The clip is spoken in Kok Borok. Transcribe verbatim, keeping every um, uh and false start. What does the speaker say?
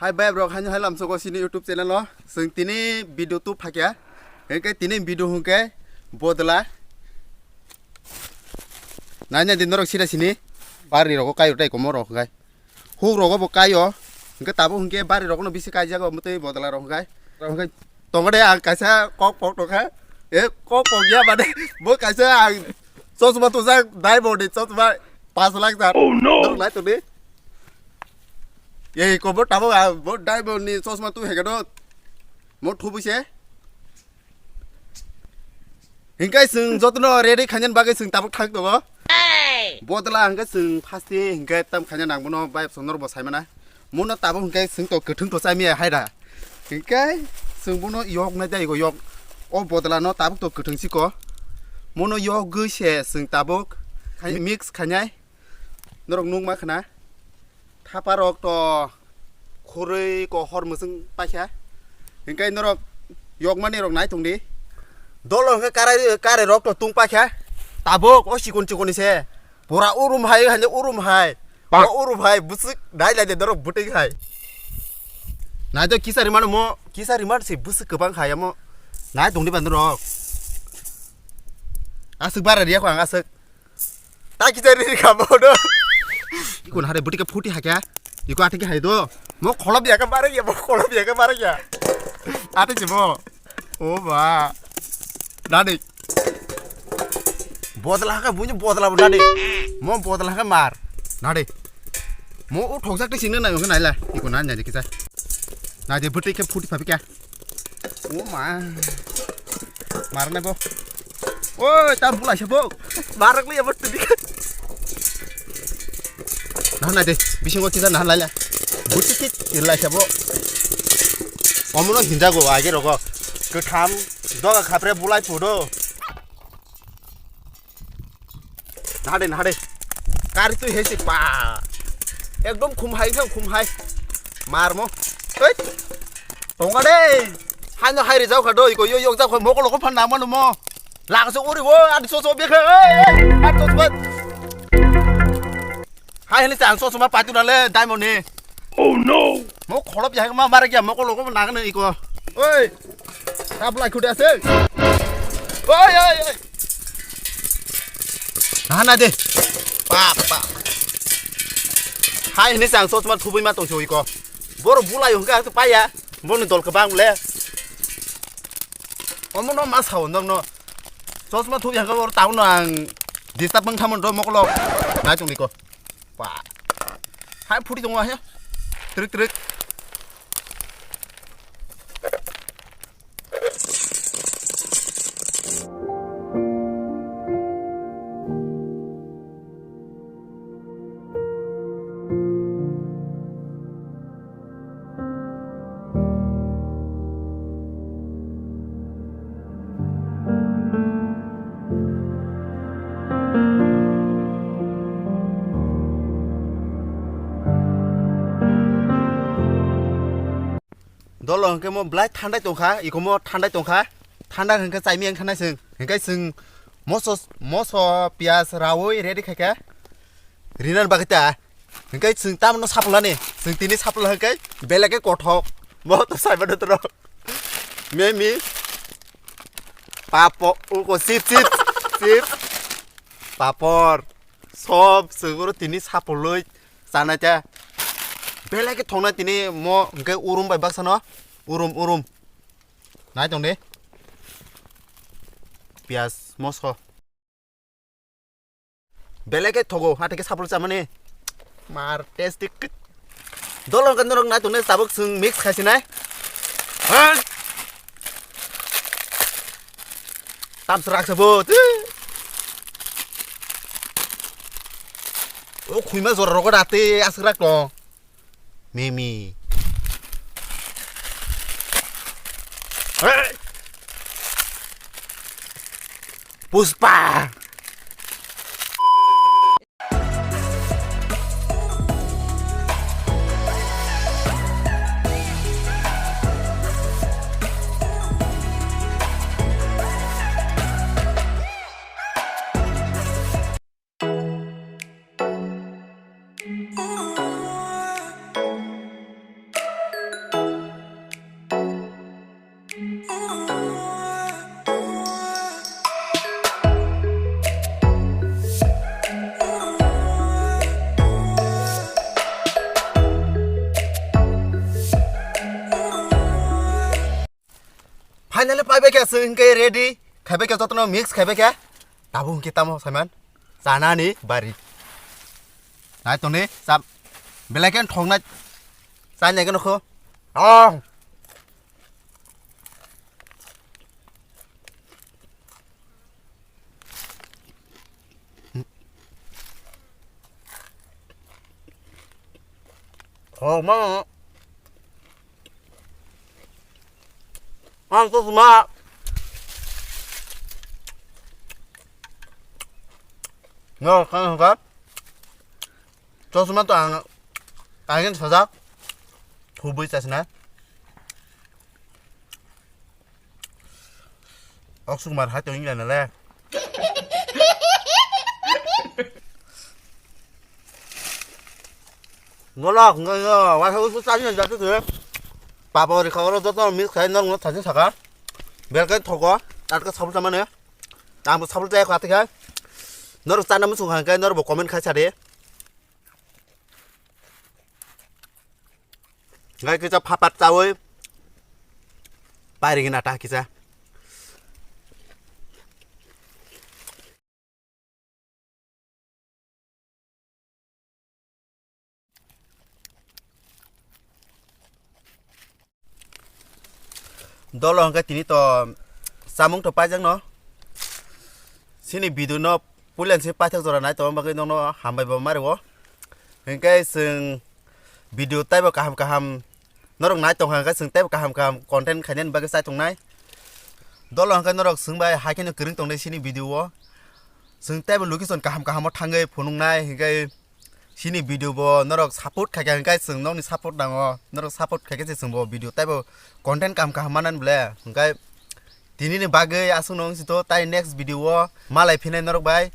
Hai bai rok, haino hai lamsogo sini YouTube channel o. Chwng tini video tu phakya. Hwnkhe tini video hwnkhe bodla. Nanya din norok sida sini. Bari rogo kayo tai komo rok hwnkhe. Huk rogo bo kayo. Hwnkhe tabuk hwnkhe bari rogo no bisi kaijago mutwi bodla rok hwnkhe. Rok hwnkhe tongo de ang kaisa kok pok tongkha. E kok pok ya mane bo kaisa ang chosma tujak diamond ni chosma pas lakh jar. Oh no! Norok nai tongdi. Ei, kobo tabuk a, bo diamond ni chosma tu hekeno. Mo thubu se. Hingkai chwng jotono ready khainani bagwi chwng tabuk thang tongo. Bodla hingkai chwng first day hingkai tam khaina nang bono bai chwng norbo saimana. Mono tabuk hingkai chwng to kwthwng to chaimiya haida. Hingkai chwng bono yok nai dai go yok. O bodla no tabuk to kwthwng siko. Mono yok gwi se chwng tabuk khai-, mix khainai. Norok nukma khna. Thapa rok to khurui ko hor mwswng paikha. Hingkai norok yokmani rok nai tongdi. Dolo hingke karai, karai rok to tung paikha. Tabuk o chikon chikon ni se. Pura urum hai, hai urum hai. Pak. O urum hai, bwswk nai lai de norok bwtwi hai. Nai to kisa rimano mo, kisa riman se bwswk kwbang hai amo. Nai tongdi ba norok. Aswk bara riya ko ang aswk. Ta kisa ri ri kha bo do. Iko na hare buti ke phuti hakya. Iko ati ke hai do. Mo kholop ya ke bare ya, mo kholop ya ke bare ya. Ati je mo. O ba. Dadi. Bodla ka bunyi bodla bo dadi. Mo bodla ka mar. Dadi. Mo o thokjak te singna nai nai la. Iko na nai kisa. Nai de buti ke phuti phabi kya. O ma. Marne bo. Oi, ta bulai se bo. Marak le bo tadi. Nah, nah de, bisingo kisa nah lai la. Buti kit lai se bo. Omono hinjago age rogo. Kwtham doga khapre bulai phudo. Nahade, nahade. Kari twi hesi pa. Ekdom khum hai kha, khum hai. Mar mo. Tei. Tonga de. Haino hai rijao kha do, iko yo yok jao kha, mokol ko phan nang mano mo. Lang se uri wo, ani so so bia kha. Ei, ei, ani so so. Hai hini chang so so ma patu na le, diamond ni. Oh no! Mo kholop ya ma mara kya mo kolo ko nang ne iko. Oi. Tabla khudi ase. Oi oi oi. Na na de. Pa pa. Hai hini sang sosma thubui ma tong iko. Boro bulai hung ka paya. Boni dol ka bang le. Omo no ma sao nang no. Sosma thubi hang ka boro tau no ang disturb mang thamon do mo kolo. Nai tong iko. Pa. Hai phuti tongo hai. Trik trik. Dolo hwnkhe mo belai thandai tongkha, iko mo thandai tongkha, thanda hwnkhe chaimi wngkha nai chwng, hwnkhe chwng moso, moso piyaj raui ready khaikha, rinani bagwi ta. Hwnkhe chwng tamno saplani, chwng tini sapla hwnkhe belai khe kothok. Bo to saimano toro. Memi. Papo, uko chips, chips, chips. Papor. Sob chwng oro tini saplui chanai ta. Belai khe thongnai tini mo hwnkhe urum bai baksano. Urum, urum. Nai tong de. Piyaj, moso. Belai khe thogo, hati khe sapul chamani. Mar tasty kit. Dolo kan norok nai tongnai tabuk chwng mix khai sinai. Ha? Tam srak sabo. O khuima jora rogo date asrak tong. Mimi. Puspa. Finally paibai khe chwng hwnkhe ready. Khaibai khe jotono mix khaibai khe. Tabuk hwnkhe tamo saiman. Chanani bari. Nai tongni chap. Belai khe thoknai. Chani khe nokho. Ah. Oh, mama. Ang to suma. No, kan ka. To suma to ang. Angin sajak. Hubui chasna. Oksuk mar hai tongin gana le. Ngolok, ngolok, wasa usu tani jatuh tu. Papa ori kau ro joto mix khai nor ngot thasin saka. Belkai thogo, atka sabul tamane. Ang bo sabul taya khati khai. Nor chana musung khai kai nor bo comment khai sade. Ngai kisa phapat chawi. Pairing na ta kisa. Dolo hwnkhe tini to chamung to paijak no. Sini video no puilen se paithak jora nai tongma bagwi nono hambai bo mari o. Hwnkhe chwng video taibo kaham kaham norok nai tongkha hwnkhe chwng taibo kaham kaham content khainani bagwi chai tongnai. Dolo hwnkhe norok chwng bai hai kheno kwrwng tongnai sini video o. Chwng taibo location kaham kaham o thangwi phunuknai hwnkhe sini video bo norok support khaikha hwnkhe chwng nokni support nango. Norok support khaikhe se chwngbo video taibo content kaham kaham manani ble. Hwnkhe tinini bagwi aswkno wng sito tai next video o malai phinai norok bai.